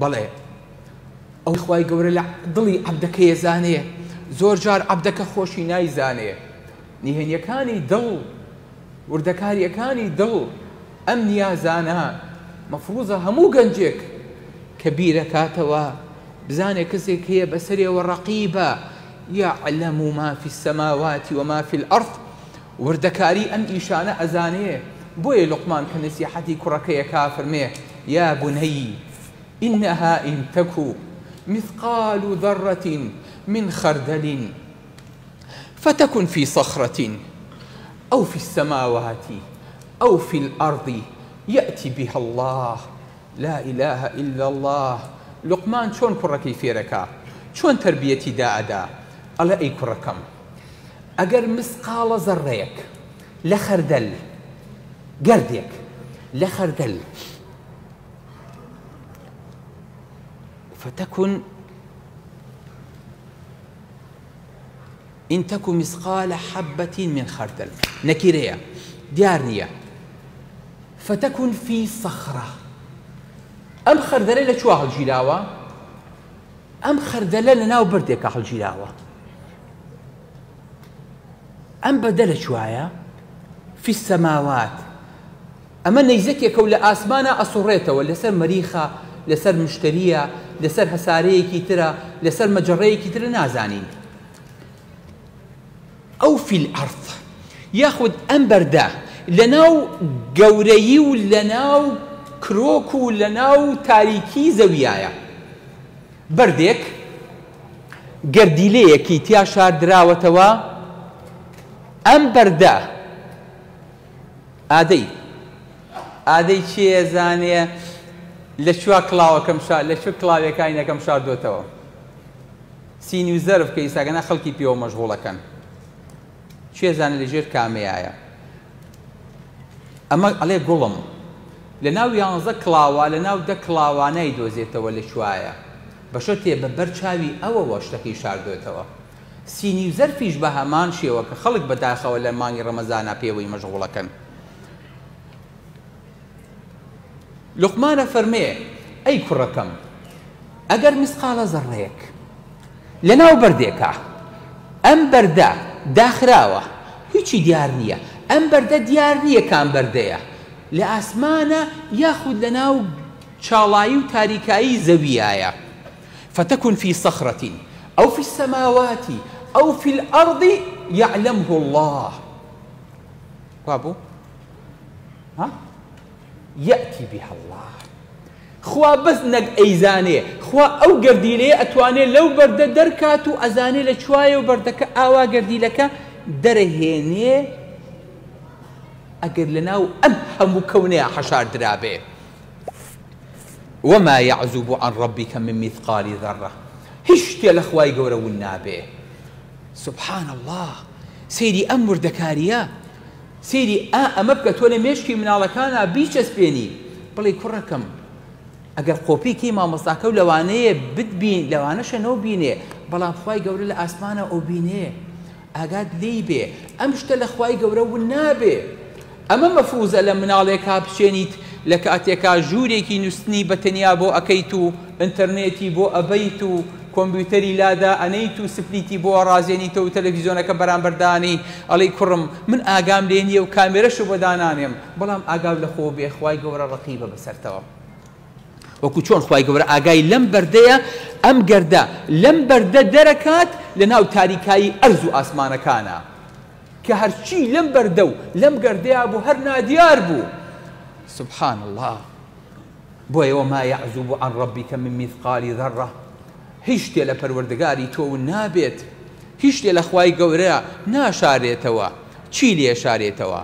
بەڵێ ئەو خوای گەورە لە دڵی عەبدەکەی ئەزانێ، زۆر جار عەبدەکە خۆشی نایزانێ نهێنیەکانی دڵ، وردەکاریەکانی دڵ، ئەم نیازانە مەفروزە هەموو گەنجێک کە بیرەکاتەوە بزانێ کەسێک هەیە بەسەرێوە ڕەقیبە، یعلم ما فی السماوات و ما فی الارض، وردەکاری ئەم ئیشانە ئەزانێ، بۆیە لوقمان کە نەسیحەتی کوڕەکەی ئەکا فەرمێ، یا بنی انها ان تک مثقال ذرة من خردل فتکن فی صخرة او فی السماوات او فی الارض یأت بها اللە لا الە الا اللە. لوقمان چۆن کوڕەکەی فێرەکا، چۆن تەربیەتی دائەدا، ئەڵێ ئەی کوڕەکەم ئەگەر مسقاڵە زەڕەیەک لە خەردەل، گەردێک لە خەردەل، فتكن إن تك مثقال حبة من خردل نەکیرەیە دیار نییە فتكن في صخرة ئەم خەردەلە لە کوێ هەڵگیراوە؟ ئەم خەردەلە لە ناو بەردێکا هەڵگیراوە. ئەم بەردە لە کوایە؟ فی السماوات ئەمە نەیزەکێکە و لە ئاسمانا ئەسوڕێتەوە، لەسەر مەریخە، لەسەر مشتەرییە، لەسەر هەسارەیەکی ترە، لەسەر مەجەڕەیەکی ترە نازانین. ئەو فی الارض یاخود ئەم بەردە لەناو گەورەیی و لەناو کرۆک و لەناو تاریکی زەویایە. بەردێک گەردیلەیەکی تیا شاردراوەتەوە، ئەم بەردە ئادەی ئادەی کێ زانێ لە کوێ کڵاوەکەم شا لە کوێ کڵاوێکاینەکەم شاردۆتەوە سینی و زەرف کە ئیساگەنا خەڵکی پێوە مەشغوڵەکەن کێ زانێ لە ژێر کامەیایە ئەمە ئەڵێ گوڵم لە ناو یانزە کڵاوە لە ناو دە کڵاوە نایدۆزێتەوە لە کوایە بە شەرتێ بە بەر چاوی ئەوەوە شتەکەی شاردۆتەوە سینی و زەرفیش بە هەمان شێوە کە خەڵک بە داخەوە لە مانگی ڕەمەزانا پێوەی مەشغوڵەکەن. لوقمان ئەفەرمێ، ئەی کوڕەکەم ئەگەر مسقاڵە زەڕڕەیەک لە ناو بەردێکا، ئەم بەردە داخراوە هیچی دیار نییە، ئەم بەردە دیار نییە کام بەردەیە، لە ئاسمانە یاخود لە ناو چاڵایی و تاریکایی زەویایە، فتکن فی صخرة او فی السماوات او فی الارض یعلمه اللە وابوو ها یەئتی بها اللە خوا بەس نەک ئەیزانێ خوا ئەو گەردیلەیە ئەتوانێ لەو بەردە دەرکات و ئەزانێ لە کوایە و بەردەکە ئاوا گەردیلەکە دەرەهێنێ ئەگەر لەناو ئەم هەموو کەونەیە حەشار درابێ. وما یعزب عن ربک من مثقال ذرە هیچ شتێ لە خوای گەورە ون نابێ سبحان اللە سەیری ئەم وردەکاریە سەیری ئا ئەمە بکە تۆ لە مێشکی مناڵەکانا بیچەسپێنی بڵێ کوڕەکەم ئەگەر قۆپی کەی مامۆستاکە و لەوانەیە بتبین لەوانەشە نەوبینێ بەڵام خوای گەورە لە ئاسمانە ئەوبینێ ئاگات لێی بێ ئەم شتە لە خوای گەورە ون نابێ ئەمە مەفروزە لە مناڵێکا بچێنیت لە کاتێکا ژوورێکی نوستنی بە تەنیا بۆ ئەکەیت و ئنتەرنێتی بۆ ئەبەیت و کۆمبیوتەری لادا ئەنێیت و سپلیتی بۆ ئەڕازێنیتەوە و تەلەفیزۆنەکە بەرامبەر دانێی ئەڵێی کوڕم من ئاگام لێ نیە و کامێرەشت بۆ دانانێم بەڵام ئاگاو لە خۆو بێ خوای گەورە ڕەقیبە بەسەرتەوە. وەکو چۆن خوای گەورە ئاگای لەم بەردەیە، ئەم گەردە لەم بەردە دەرەکات لەناو تاریکایی ئەرز و ئاسمانەکانا، کە هەرچی لەم بەردە و لەم گەردەیا بوو هەر نادیار بوو. سبحان اللە. بۆیە وما یعزب عن ربک من مثقال ذرە، هیچ شتێ لە پەروەردگاری تۆ ون نابێت، هیچ شتێ لە خوای گەورە ناشارێتەوە، چی لێ شارێتەوە؟